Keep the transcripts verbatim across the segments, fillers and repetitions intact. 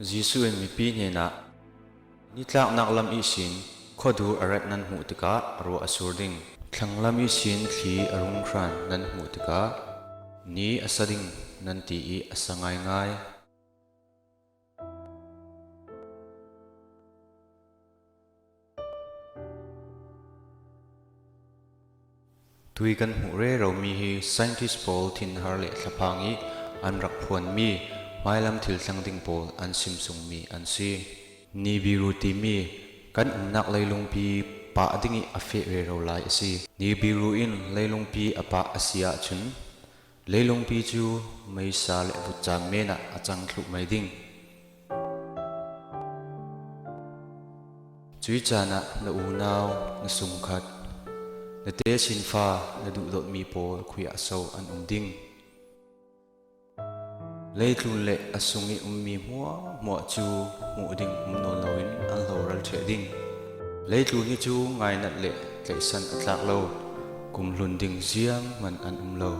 Jesuh in mipi hnenah, "Nitlaknak lam ihsin khuadu a rat nan hmuh tikah ruah a sur ding. Thlanglam ihsin thli a rung hran nan hmuh tikah ni a sa ding nan ti ih a sa ngaingai." Tui kan hmuh reromi hi scientist pawl thinhar le thlaphang ih an rak phuanmi hmailam thil tlang ding pawl an simsungmi an si. Nibiru timi kan umnak leilungpi pah dingih a feh rero lai a si. Nibiru in leilungpi a pah a si ahcun leilungpi cu meisa le vutcang men ah a cang thluh mai ding. Cuih caan ah na unau, na sungkhat, na tesinfa, na duhdawtmi pawl khui ah so an um ding? Leitlun le a sung ih ummi hmuahhmuah cu hmuh ding um nawn loin an hloral ṭheh ding. Leitlun hi cu ngainat le tlaihsan a tlak lo, kum hlun ding zianghman an um lo.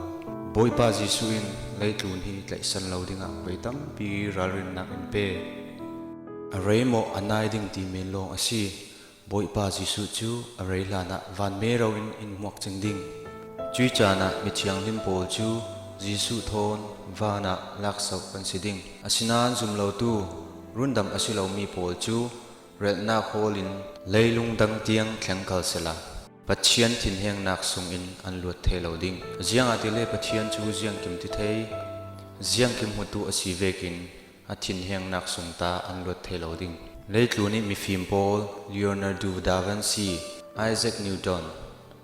Bawipa Jesuh in leitlun hi tlaihsan lo dingah vei tampi ralrinnak in pe. A reimawh a nai ding ti men lawng a si. Bawipa Jesuh cu a rei hlanah van mero in in hmuak cing ding. Cuih caan ah mithianghlim pawl cu Jesuh thawn van ah lakso kan si ding. Asinain zum lotu, rundam a si lomi pawl cu relhnak hawl in leilung dang tiang thleng kal sehla, Pathian thinhengnak sungin an luat thei lo ding. Ziangahtile Pathian cu ziangkim ti thei, ziangkim hmutu a si vekin a thinhengnak sung ta an luat thei lo ding. Leitlun ih mifim pawl, Leonardo da Vinci, Isaac Newton,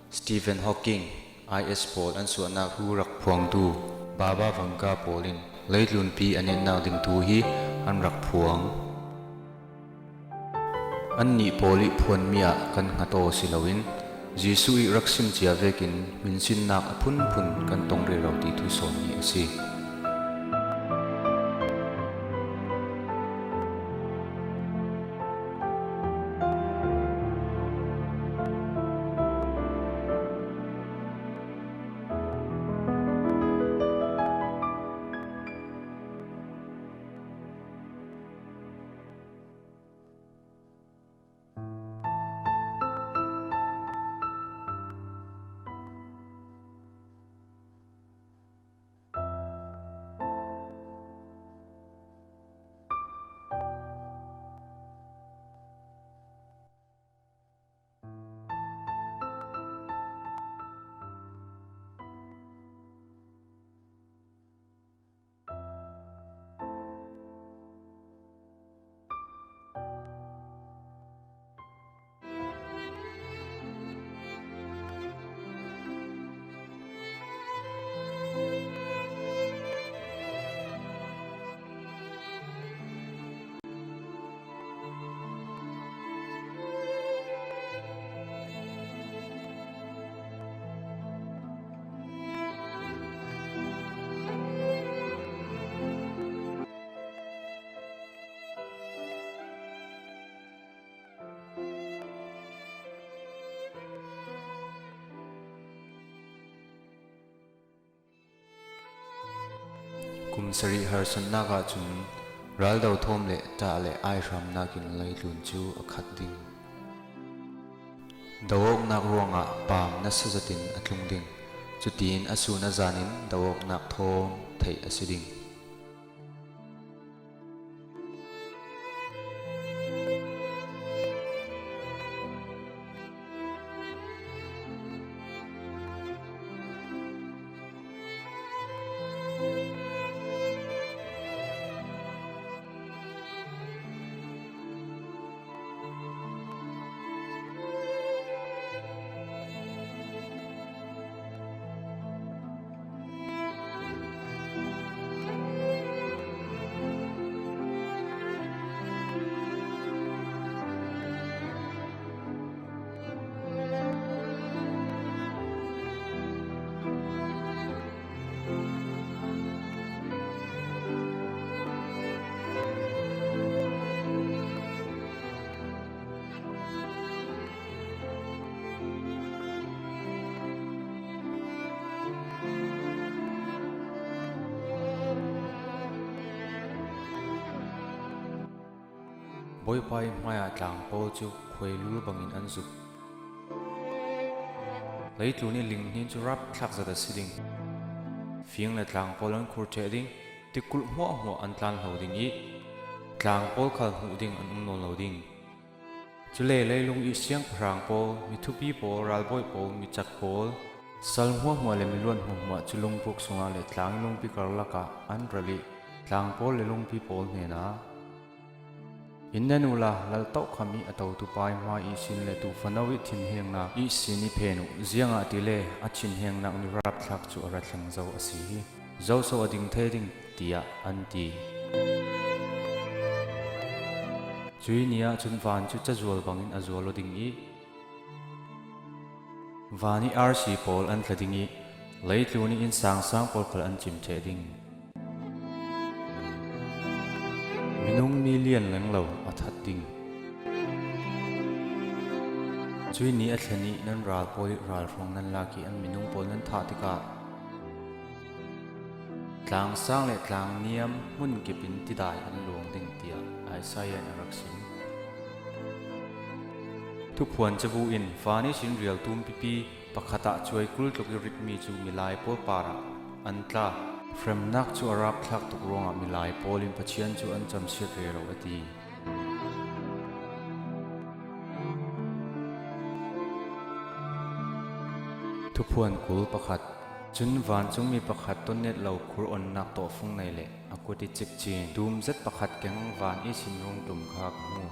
Stephen Hawking, I S pawl an suahnak thu rak phuangtu Baba Vanga pawl in leitlunpi a netnak ding thu hi an rak phuang. Annih pawl ih phuanmi ah kan hngat aw si loin Jesuh ih rak sim cia vekin hminsinnak a phunphun kan tong rero ti thu sawnmi a si. Kum sarih harsatnak ahcun raldo thawm le ṭah le aihramnak in leitlun cu a khat ding. Do awknak ruangah paam nasa zetin a tlung ding. Cutin a sun a zan in do awknak thawm theih a si ding. Bawipa ii hmaiah tlangpawl cu khuailul bangin an zuk. Leitlun ih linghnin cu rapthlak zet a si ding. Fing le tlangpawl an khur ṭheh ding, tikulh hmuahhmuah an tlanhlo ding ih tlangpawl khal hmuh ding an um nawn lo ding. Cule leilung ih siangpahrang pawl, mithupi pawl, ralbawi pawl, micak pawl, sal hmuahhmuah le miluan hmuahhmuah cu lungpuk sungah le tlang ih lungpi karlak ah an ral ih tlangpawl le lungpi pawl hnenah, "In nen uhla, lal tohkham ih a totu pa ih hmai ihsin le tuufano ih thinhengnak ihsin ih phen uh, ziangahtile a thinhengnak ni rapthlak cu a ra thleng zo a si hi. Zoso a ding thei ding?" tiah an ti. Cuih ni ahcun van cu cazual bangin a zual aw ding ih van ih arsi pawl an tla ding ih leitlun ih innsang sang pawl khal an cim ṭheh ding. Minung milian lenglo a that ding. Cuih ni a thlen ih nan ral pawl ih ralhruang nan lak ih an minung pawl nan thah tikah tlangsang le tlangniam hmun kip in tidai an luang ding, tiah Isaiah in a rak sim. Thuphuan cabu in van ihsin rial tum pipi pakhat ah cuai kul tluk ih ritmi cu milai pawl parah an tla. Hremnak cu a rapthlak tuk ruangah milai pawl in Pathian cu an camsiat rero a ti. Thuphuan kul pakhat. Cun vancungmi pakhat tonnet lo khur onnak tawhfung nei le a kut ih cikcin tum zet pakhat keng van ihsin rung tum kha ka hmu.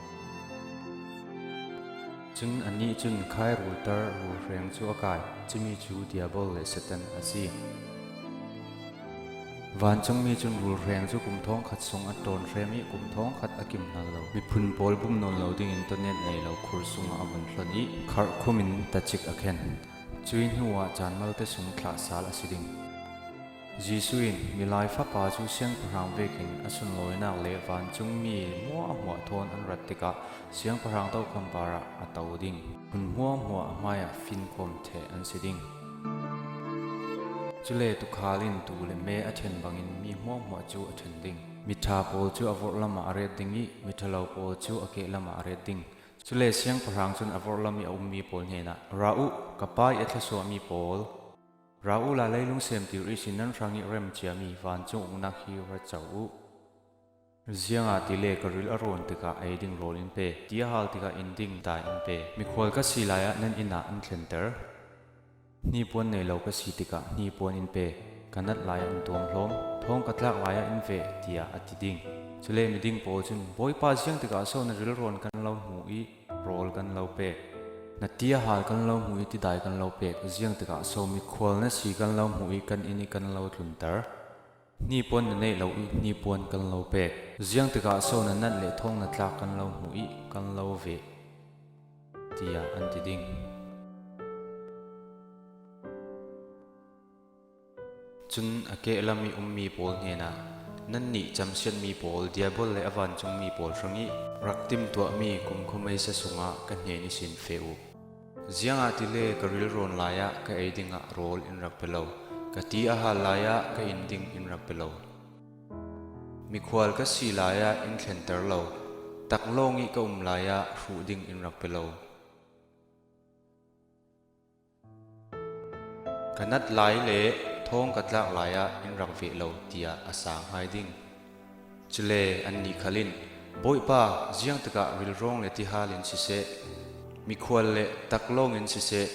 Cun anih cun khai rulter rulhreng cu a kai. Cumi cu Diabol le Satan a si. Vancungmi cun rulhreng cu kum thawngkhat sung a ṭawn hrem ih kum thawngkhat a kim hngal lo miphun pawl bum nawn lo dingin tonnet nei lo khur sungah a vun hlon ih kharh khum in tacik a khen. Cuih hnuah caan malte sung thlah sal a si ding. Jesuh in Milai Fapa cu siangpahrang vekin a sunlawinak le vancungmi hmuahhmuah thawn an rat tikah siangpahrang tokham parah a to ding. Hmun hmuahhmuah a hmaiah finkhawm ṭheh an si ding. Cule tuukhal in tuu le me a ṭhen bangin mi hmuahhmuah cu a ṭhen ding. Miṭha pawl cu a vorhlam ah a ret ding ih miṭhalo pawl cu a kehlam ah a ret ding. Cule siangpahrang cun a vorhlam ih a ummi pawl hnenah, "Ra uh, ka Pa ih a thlawsuahmi pawl, ra uhla leilung semtir ihsin nan hrangih rem ciami vancung uknak hi ra co uh. Ziangahtile ka ril a rawn tikah ei ding rawl in pe, ti a hal tikah in ding dai in pe. Mikhual ka si lai ah nan inn ah an thlenter. Hnipuan nei lo ka si tikah hnipuan in pe, ka nat lai ah in tuamhlawm, thawng ka tlak lai ah in veh," tiah a ti ding. Cule miding pawl cun, "Bawipa, ziangtikah so na rilrawn kan lo hmuh ih rawl kan lo pek? Na ti a hal kan lo hmuh ih tidai kan lo pek? Ziangtikah so mikhual na si kan lo hmuh ih kan inn ih kan lo tlunter? Hnipuan na neih lo ih hnipuan kan lo pek? Ziangtikah so na nat le thawng na tlak kan lo hmuh ih kan lo veh?" tiah an ti ding. Cun a kehlam ih ummi pawl hnenah, "Nannih camsiatmi pawl, Diabol le a vancungmi pawl hrangih rak timtuahmi kumkhua meisa sungah ka hnen ihsin feh uh. Ziangahtile ka rilrawn lai ah ka ei dingah rawl in rak pe lo, ka ti a hal lai ah ka in ding in rak pe lo. Mikhual ka si lai ah in thlenter lo, tak lawng ih ka um lai ah hruh ding in rak pe lo. Ka nat lai le thawng ka tlak lai ah in rak veh lo," tiah a sang hai ding. Cule annih khal in, "Bawipa, ziangtikah rilrawng le tihal in siseh, mikhual le tak lawng in siseh,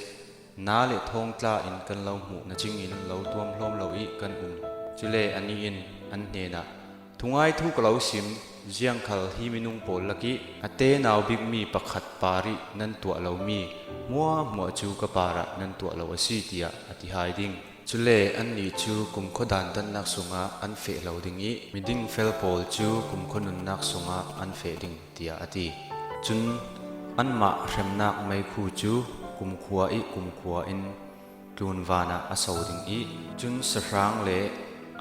na le thawng tla in kan lo hmuh, na cing in lo tuamhlawm lo ih kan um." Cule anih in an hnenah, "Thungai thu ka lo sim, ziangkhal hi minung pawl lakih a tenau bikmi pakhat parih nan tuah lomi hmuahhmuah cu ka parah nan tuah lo a si," tiah a ti hai ding. Cule annih cu kumkhua dantatnak sungah an feh lo ding ih miding fel pawl cu kumkhua nunnak sungah an feh ding, tiah a ti. Cun anmah hremnak meikhu cu kumkhua ih kumkhua in tlunvan ah a so ding ih cun sahrang le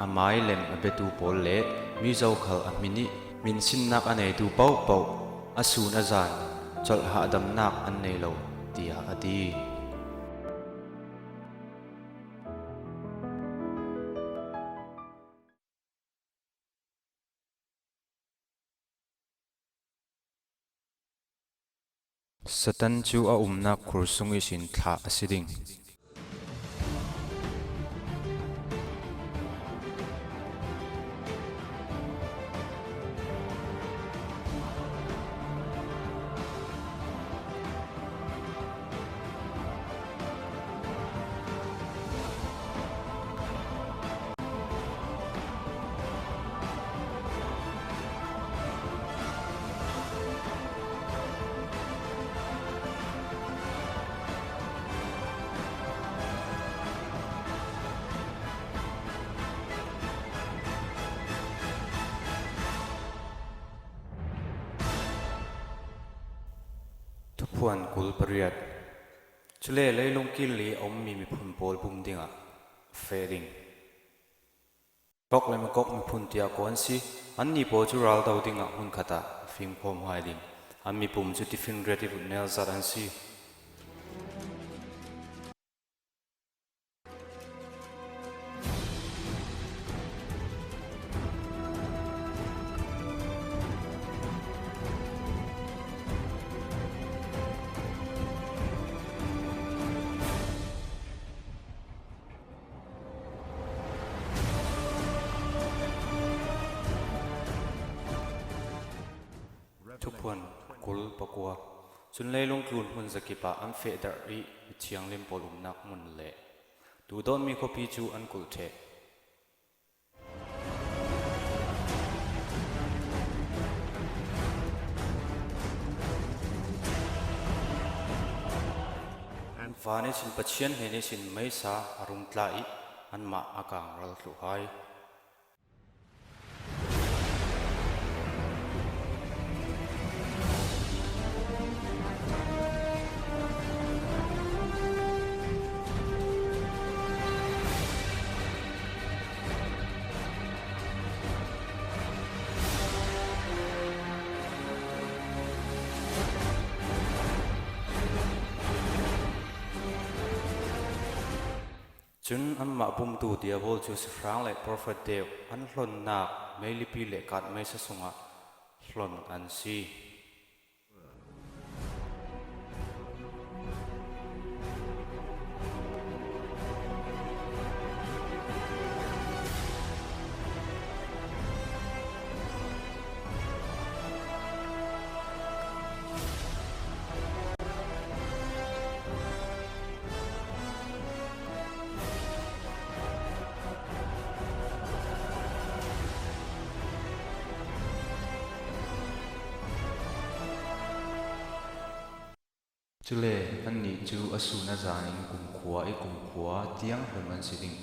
a mailem a biatu pawl le mizo khal a hmin ih hminsinnak a neitu paohpaoh a sun a zan colh hahdamnak an nei lo, tiah a ti. Satan cu a umnak khur sung ihsin thlah a si ding. Thuphuan kul pariat. Cule leilung kil i a ummi miphun pawl bum dingah feh ding. Gog le Magog miphun tiah kua an si? Annih pawl cu ral do dingah hmunkhat ah a fimkhawm hai ding. An mipum cu tifinriat ih vutnel zat an si. Thuphuan kul pakua. Cun leilung tlun hmun zakip ah an fehdarh i mithianghlim pawl umnak hmun le duhdawtmi khuapi cu an kulh ṭheh. Van ihsin Pathian hnen ihsin meisa a rung tla i anmah a kangral thluh hai. Cun anmah bumtu Diabol cu sihrang le profet deuh an hlonnak meilipi le kat meisa sungah hlon an si. Cule annih cu a sun a zan in kumkhua i kumkhua tiang hlun an si ding.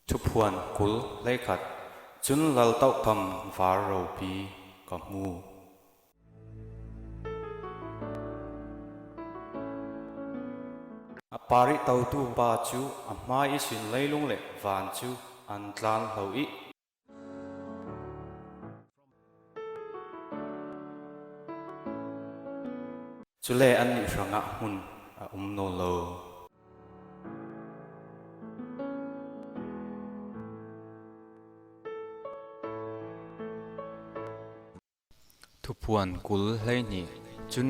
Thuphuan kul hleikhat. Cun lal tohphang var ropi ka hmu. A par ih totu pa cu a hmai ihsin leilung le van cu an tlanhlo i cule annih hrangah hmun a um nawn lo. Thuphuan kul hleihnih. Cun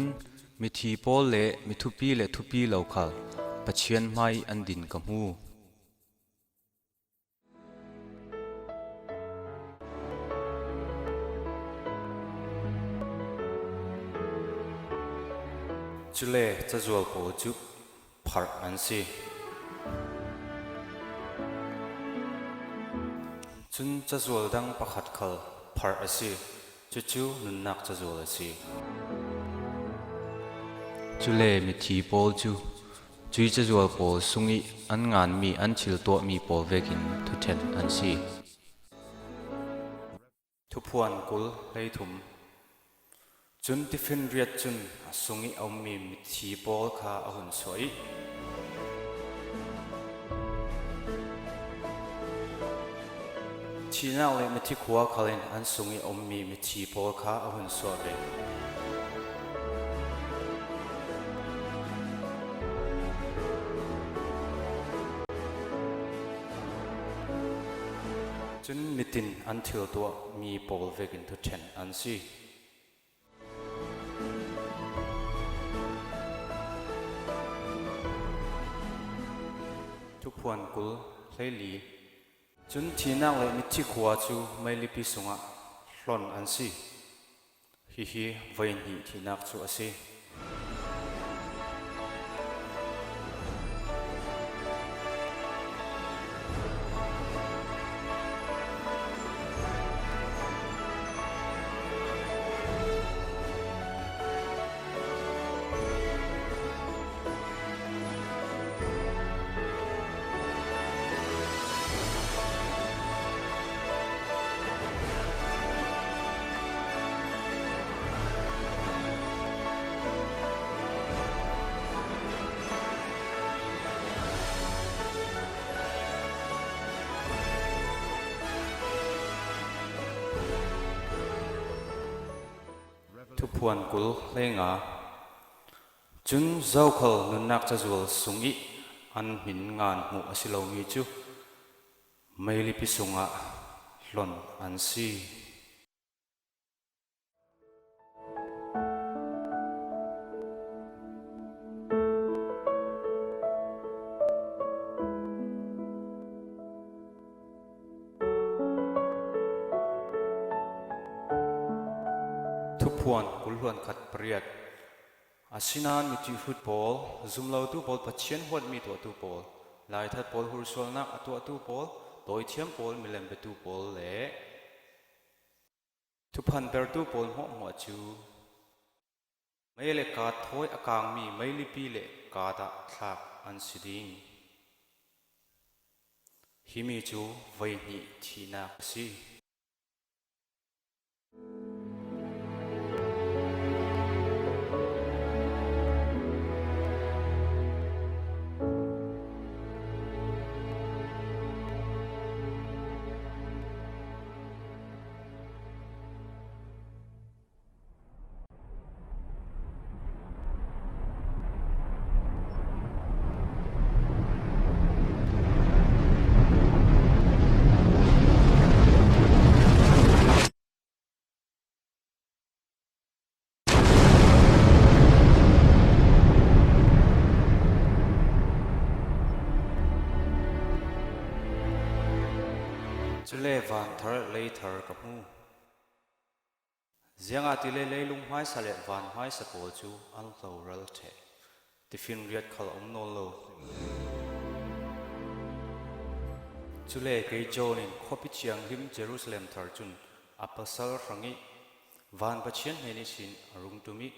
mithi pawl le mithupi le thupi lo khal Pathian hmai an din ka hmu. Cule cazual pawl cu pharh an si. Cun cazual dang pakhat khal pharh a si. Cucu nunnak cazual a si. Cule mithi pawl cu cuih cazual pawl sung ih an nganmi an thil tuahmi pawl vekin thuṭhen an si. Thuphuan kul hleithum. Cun tifinriat cun a sung ih a ummi mithi pawl kha a hun suah ih, Thihnak le mithi khua khal in an sung i a ummi mithi pawl kha a hun suah ve. Cun mit in an thil tuahmi pawl vekin thuṭhen an si. Thuphuan kul hleili. Cun thihnak le mithi khua cu meilipi sungah hlon an si. Hihi voi hnih thihnak cu a si. Thuphuan kul hleinga. Cun zokhal nunnak cazual sung i an hmin ngan hmuh a si lomi cu meilipi sungah hlon an si. Thuphuan kul hluan khat pariat. Asinain miṭihrut pawl, zumlotu pawl, Pathian huatmi tuahtu pawl, laithat pawl, hursualnak a tuahtu pawl, dawithiam pawl, milem biatu pawl le thuphan bertu pawl hmuahhmuah cu mei le kaat thawi a kangmi meilipi le kaat ah thlak an si ding. Himi cu voi hnih thihnak a si. Cule van thar lei thar ka hmu. Ziangahtile leilung hmaisa le van hmaisa pawl cu an hloral ṭheh. Tifinriat khal a um nawn lo. Cule kei John in khuapi thianghlim Jerusalem thar cun a pasal hrangih van Pathian hnen ihsin a rung ṭum i,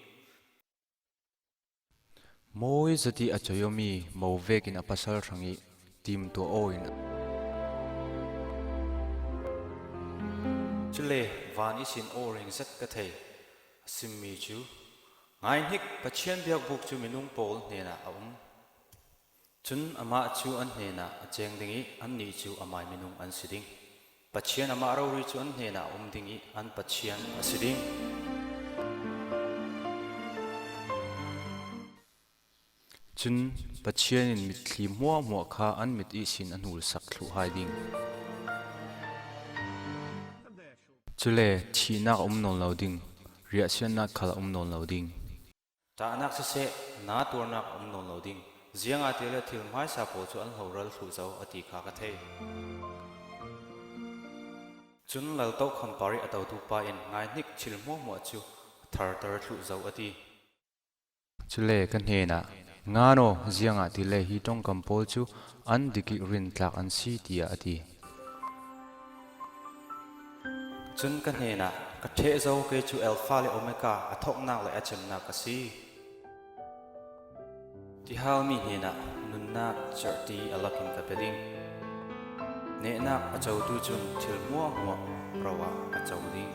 mawi zat i a coiawmi mo vekin a pasal hrangih timtuah aw in a Cule van ihsin aw ring zet ka thei a simmi cu, ngaihnik, Pathian biakbuk cu minung pawl hnenah a um. Cun amah cu an hnenah a ceng ding i annih cu amai minung an si ding. Pathian amah rori cu an hnenah a um ding i an Pathian a si ding. Cun Pathian in mitthli hmuahhmuah kha an mit ihsin a hnulsak thluh hai ding. Cule thihnak a um nawn lo ding, riahsiatnak khal a um nawn lo ding. Ṭahnak siseh, na tuarnak a um nawn lo ding, ziangahtile thil hmaisa pawl cu an hloral thluh zo, a ti kha ka thei. Cun laltohkham par i a totu pa in, ngaihnik, thil hmuahhmuah cu a tharter thluh zo, a ti. Cule ka hnenah, ngan aw, ziangahtile hi ṭongkam pawl cu an dik i rintlak an si, tiah a ti. Cun ka hnenah, ka ṭheh zo, kei cu Alfa le Omega, a thawknak le a cemnak ka si. Tihalmi hnenah nunnak cerhti a lakin ka pe ding. Nehnak a cotu cun thil hmuahhmuah ro ah a co ding.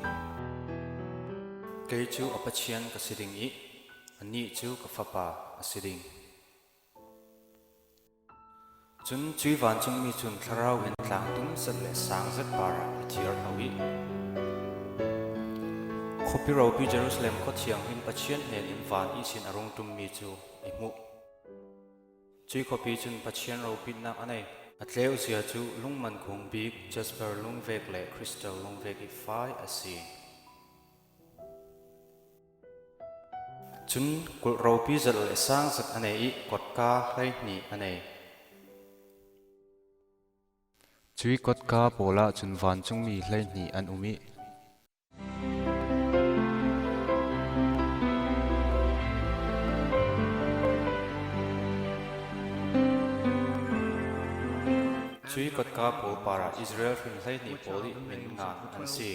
Kei cu a Pathian ka si ding i anih cu ka fapa a si ding. Cun cuih vancungmi cun thlarau in tlang tum zet le sang zet parah a thiar hlo i khuapi ropi Jerusalem khua thianghlim Pathian hnen in van ihsin a rung ṭummi cu i hmuh. Cuih khuapi cun Pathian ropitnak a nei. A tleu zia cu lungman kung bik, jasper lungvek le kristal lungvek i fai a si. Cun kulh ropi zet le sang zet a nei i kotka hleihnih a nei. Cuih kotka pawl ah cun vancungmi hleihnih an um i cuih kotka pawl parah Israel hrin hleihnih pawl i hmin ngan an si.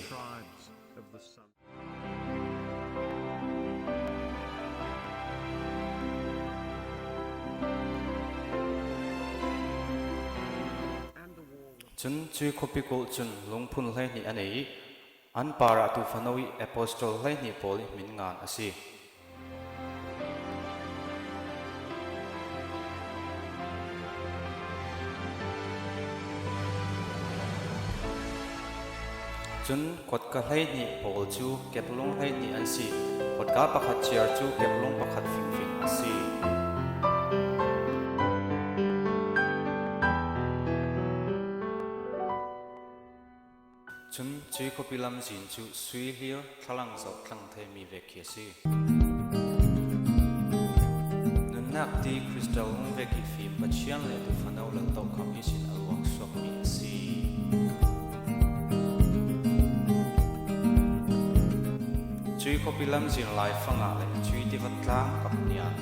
Cun cuih khuapi kulh cun lungphun hleihnih a nei i an parah tuufano i apostol hleihnih pawl i hmin ngan a si. Cun kotka hleihnih pawl cu keplung hleihnih an si. Kotka pakhat ciar cu keplung pakhat fingfing a si. Cun cuih khuapi lamzin cu sui hlir thlalang zoh tlang theimi vek khi a si. Nunnak ti kristal lungvek i fim Pathian le tuufano lal tokham ihsin a luang suakmi a si. Cuih khuapi lamzin laifang ah le cuih tiva tlang kap ni ah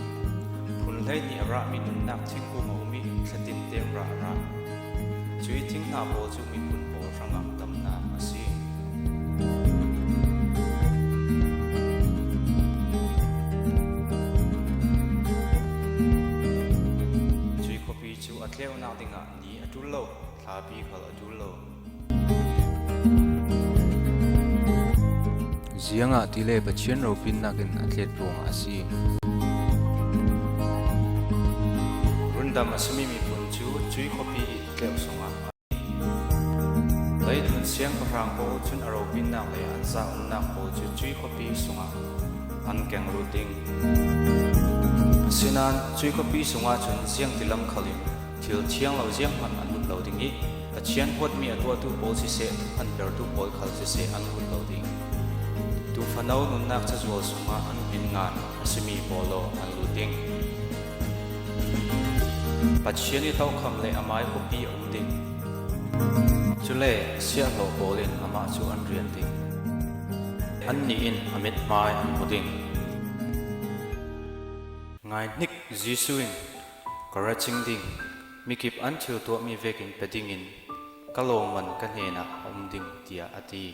phun hleihnih a rahmi nunnak thingkung a um i thlatin te rah a rah. Cuih thing hna pawl cu miphun pawl hrangah damnak a si. Cuih khuapi cu a tleunak dingah ni a ṭul lo, thlapi khal a ṭul lo. Ziangahtile Pathian ropitnak in a tlet ruangah a si. Rundam a simi miphun cu cuih khuapi i tleuh sungah, leitlun siangpahrang pawl cun a ropitnak le an zaangumnak pawl cu cuih khuapi sungah an keng lut ding. Asinain cuih khuapi sungah cun ziangtilam khal in thil thiang lo zianghman an lut lo ding i Pathian huatmi a tuahtu pawl siseh, thuphan pertu pawl khal siseh an lut lo ding. Tuufano nunnak cazual sungah an hmin ngan a simi pawl law an lut ding. Pathian i tokham le amai khuapi a um ding. Cule siahhlawh pawl in amah cu an rian ding. Annih in a mithmai an hmu ding. Ngai hnik, Jesuh in, "Ka ra cing ding, mikip an thil tuahmi vekin pe dingin ka lawngman ka hnenah a um ding," tiah a ti.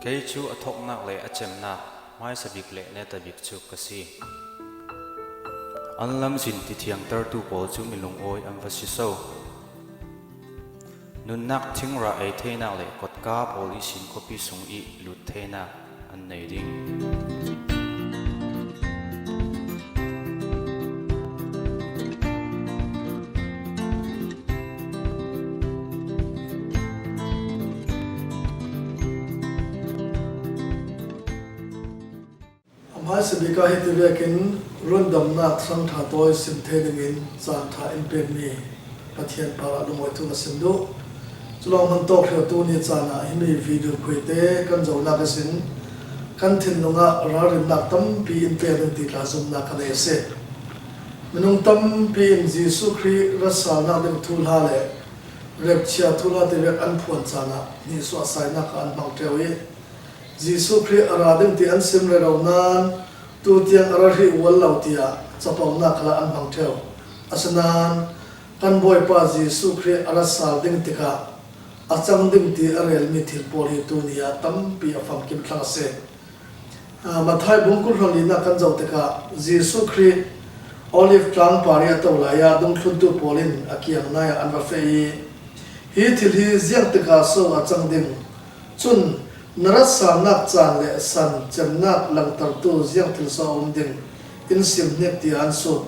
Kei cu a thawknak le a cemnak hmaisa bik le neta bik cu ka si. An lamzin tithiangtertu pawl cu minung awi an va si so. Nunnak thingrah ei theinak le kotka pawl ihsin khuapi sung i lut theinak an nei ding. A hmaisa bik ah hiti vekin rundamnak thangṭha tawi sim thei dingin caan ṭha in pekmi Pathian parah lungawi thu ka sim duh. Culawng hmantawk hriatu ni caan ah himi video khuite kan zohnak ihsin kan thinlung ah ralrinnak tampi in pek ding ti tla zumhnak ka nei a si. Minung tampi in Jesuh Khrih ratsalnak ding thuhla le rapture thuhla ti vek an phuan caan ah hnihsuahsainak kha an hmang ṭheu i, Jesuh Khrih a ra ding ti an sim rero nain, tu tiang a ra hrih ual lo tiah caponak khalah an hmang ṭheu. Asinain kan Bawipa Jesuh Khrih a rat sal ding tikah a cang ding ti a relmi thil pawl hi tu ni ah tampi a famkim thlang a si. Aa, Matthai bung kul hrawng linak kan zoh tikah Jesuh Khrih Olive tlang par i a to lai ah dungthluntu pawl in a kiang nai ah an va feh i, "Hi thil hi ziang tikah so a cang ding? Cun na ratsalnak caan le san cemnak langtertu ziang thil so a um ding? in sim hnik tia an sut.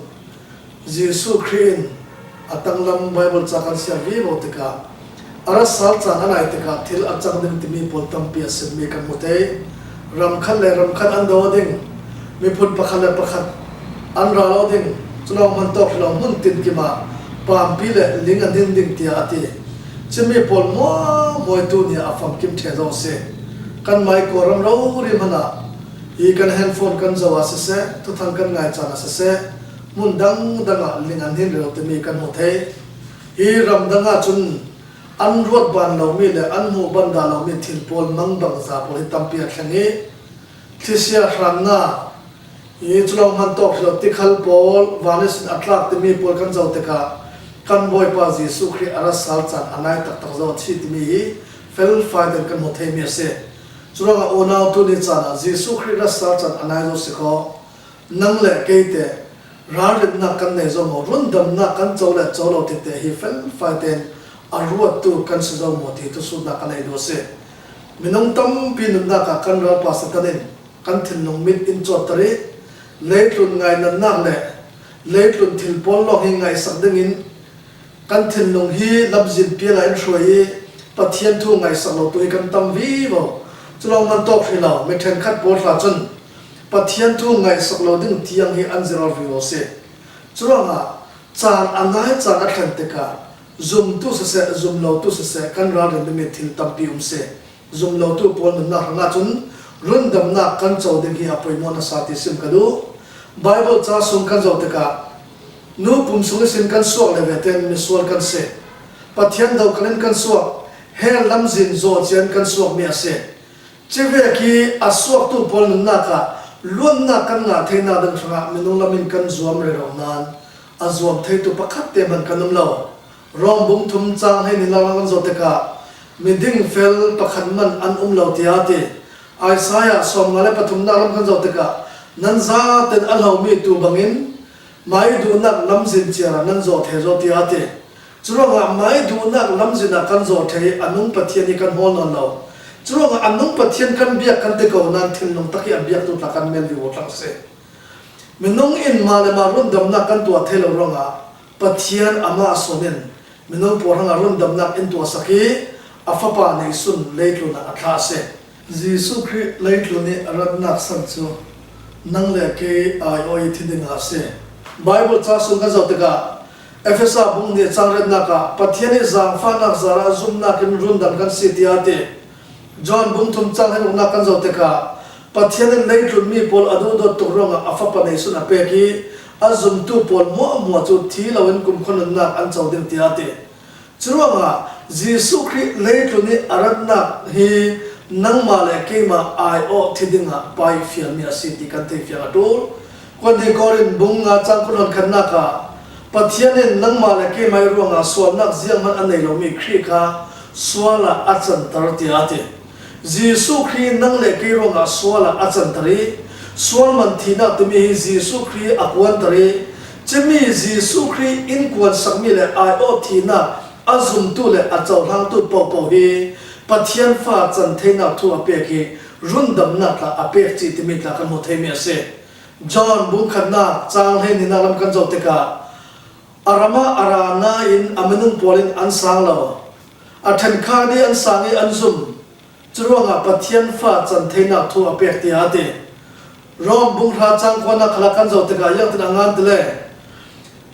Jesuh Khrih in a tanglam Bible ca kan siar vivo tikah, a rat sal caan a nai tikah thil a cang ding timi pawl tampi a simmi kan hmu thei. Ram khat le ram khat an do ding, miphun pakhat le pakhat an ra lo ding, cu lawng hman tawk hri lo hmun tinkim ah pampi le ling an hin ding, tiah a ti. Cumi pawl hmuahhmuah tu nih a famkim ṭheh zo a si. Kan mai Kawlram rori hmanah hi kan handphone kan zoh ah siseh, thuthang kan ngai caan ah siseh, hmun dangdang ah ling an hin rero timi kan hmu thei. Hi ramdang ah cun an ruat ban lomi le an hmuh ban dah lomi thil pawl mangbangza pawl hi tampi a thleng i, thlisia hrannak, hi cu lawng hman tawk hri lo tikhal pawl, van ihsin a tlak timi pawl kan zoh tikah kan Bawipa Jesuh Khrih a rat sal caan a nai taktak zo a si timi hi felfai tein kan hmu theimi a si. Curuangah unau tuni caan ah Jesuh Khrih rat sal caan a nai zo si kho. Nang le kei te ralrinnak kan nei zo maw, rundamnak kan co le co lo tite hi felfai tein a ruattu kan si zo maw ti thusutnak kan nei duh a si. Minung tampi nunnak ah kan ralpa Satan in kan thinlung mit in cawtter i, leitlun ngainatnak le leitlun thil pawl lawng hi ngaihsak dingin kan thinlung hi lamzin pial ah in hruai i, Pathian thu ngaihsak lo tu hi kan tam vivo. Cu lawng hman tawk hri lo, mi ṭhenkhat pawl hra cun Pathian thu ngaihsak lo ding tiang hi an zirh vivo si. Curuangah caan a nai caan a thlen tikah zumtu siseh, zum lotu siseh, kan ralrin dingmi thil tampi um si. Zum lotu pawl nunnak hrangah cun rundamnak kan co ding hi a poimawh nasa ti sim ka duh. Baibal ca sung kan zoh tikah nu pum sung ihsin kan suak le vete in misual kan si. Pathian do khalin kan suak, hell lamzin zawh cian kan suakmi a si. Civek i a suaktu pawl nunnak ah luatnak kan ngah theinak ding hrangah minung lam in kan zuam rero nain a zuam theitu pakhat te hman kan um lo. Rom bung thum cang hleihnih lak kan zoh tikah miding fel pakhat man an um lo, tiah a ti. Isaiah sawmnga le pathumnak lam kan zoh tikah nan zaten a hlomi tu bangin mai duhnak lamzin ciar ah nan zawh thei zo, tiah a ti. Curuangah mai duhnak lamzin ah kan zawh thei i a nung Pathian hi kan hawl nawn lo. Curuangah a nung Pathian kan biak kan ti ko nain thinlung tak hi a biaktu tla kan men vivo tlang si. Minung in mah le mah rundamnak kan tuah thei lo ruangah Pathian amah sun in minung pawl hrangah rundamnak in tuahsak i a Fapa neihsun leitlun ah a thlah a si. Jesuh Khrih leitlun i a ratnak san cu nang le kei aiawh i thi dingah a si. Baibal ca sung kan zoh tikah Efesa bung hnih cang riatnak ah Pathian i zaangfahnak zarah zumnak in rundam kan si, tiah a ti. John bung thum cang hleiruknak kan zoh tikah Pathian in leitlun mi pawl a duhdawt tuk ruangah a Fapa neisun a pek i a zumtu pawl hmuahhmuah cu thi loin kumkhua nunnak an co ding, tiah a ti. Curuangah Jesuh Khrih leitlun i a ratnak hi nangmah le keimah aiawh thi dingah Pa i fialmi a si ti kan theifiang a ṭul. Kuan hnih Korin bung nga cang kul hon khatnak ah Pathian in nangmah le keimah i ruangah sualnak zianghman a nei lomi Khrih kha sual ah a canter, tiah a ti. Jesuh Khrih nang le kei ruangah sual ah a canter i sual man thihnak timi hi Jesuh Khrih a kuanter i cumi Jesuh Khrih in kuansakmi le aiawh thihnak a zumtu le a cohlangtu pohpoh hi Pathian fa can theinak thu a pek i rundamnak tla a pek cih timi tla kan hmu theimi a si. John bung khatnak cang hleihnihnak lam kan zoh tikah a ram ah a ra nain a minung pawl in an sang lo, a ṭhenkhat i an sang i an zum. Curuangah Pathian fa can theinak thu a pek, tiah a ti. Rom bung hra cang kuanak khalah kan zoh tikah ziangtin a ngan ti le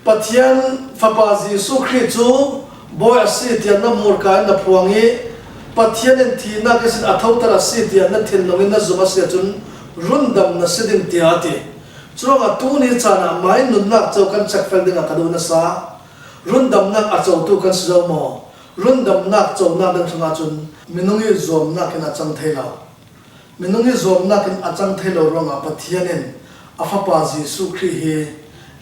Pathian Fapa Jesuh Khrih cu Bawi a si tiah na hmurka in na phuang i Pathian in thihnak ihsin a thoter a si tiah na thinlung in na zum a si ahcun rundam na si ding, tiah a ti. Curuangah tuni caan ah mai nunnak co kan chekfel dingah ka duh nasa. Rundamnak a cotu kan si zo maw? Rundamnak conak ding hrangah cun minung i zuamnak in a cang thei lo. Minung i zuamnak in a cang thei lo ruangah Pathian in a Fapa Jesuh Khrih hi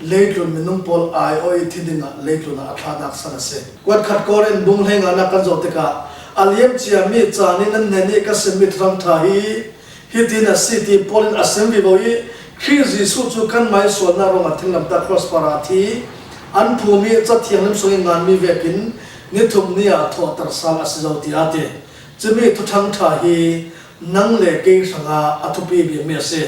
leitlun minung pawl aiawh i thi dingah leitlun ah a thlahnak san a si. Kuat khat Korin bung hleinganak kan zoh tikah a liam ciami caan i nan hnen i ka simmi Thuthang ṭha hi hitin a si ti Paul in a sim vivo i Khrih Jesuh cu kanmah i sualnak ruangah thinglamtah cross par ah a thi, an phum i Ca Thianghlim sung i nganmi vekin ni thum ni ah thawhter sal a si zo, tiah a ti. Cumi Thuthang ṭha hi nang le kei hrangah a thupi bikmi a si.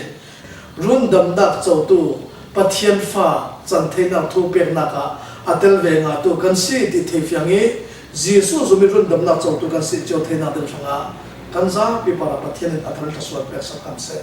Rundamnak cotu Pathian fa chan theinak thu peknak ah a tel ve ngatu kan si ti thei fiang i, Jesuh zumit rundamnak cotu kan si cio theinak ding hrangah kan zapi parah Pathian in a thal thluasuah pek sak kan si.